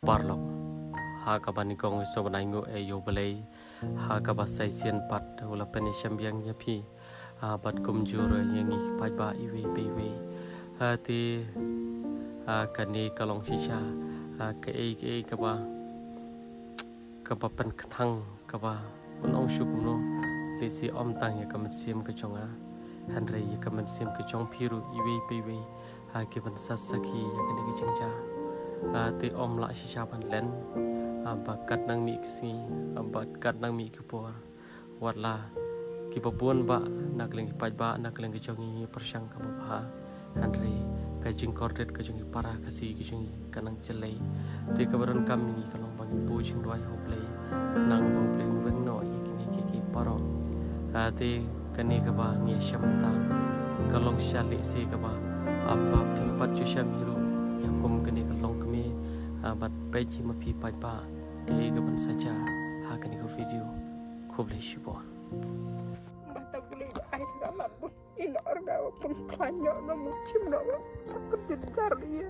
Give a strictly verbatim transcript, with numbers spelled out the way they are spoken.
Paralok, ha kaba nyngkong sngewbha ban ai nguh ïa U Blei ha kaba sa shisien pat u la pynïashem biang ïa phi, ah, bad kumjuh ruh ïa ngi ki paidbah iwei pa iwei. Ah, te, ah, kane ka long shisha, ah, kaei kaei kaba, kaba pynkthang, kaba, ban ong shuh kumno, lehse ym tang ïa ka mynsiem ka jong nga, hynrei ïa ka mynsiem ka jong phi ruh iwei pa iwei, ah, ki ban sa sakhi ïa kane ka jingjia. Ah, te ym lah shisha ban len, ah, ba kat nang mih ki sngi, ah, ba kat nang mih ki por, wat la kiba bun bah na ka liang ki paidbah, na ka liang ka jong ngi, ngi pyrshang kaba bha, hynrei ka jingkordit ka jong ki para Khasi ka jong ngi ka nang jlei. Te kaba donkam ïa ngi ka long ba ngin buh jingduwai ha U Blei, khnang ba U Blei un weng noh ïa kine kiei kiei baroh. Ah, te kane kaba ngi ïashem mynta ka long shisha lehse kaba, ah, ba phim pat ju shem hi ruh ïa kum kane ka longkmie, ah, bad peit hi ma phi paidbah kaei kaban sa jia ha kane ka video. Khublei shibun. Mata kuli ba ai ka mat bun. Ina orga wa pun klanyo no mu chim no. Sakit di dar ye.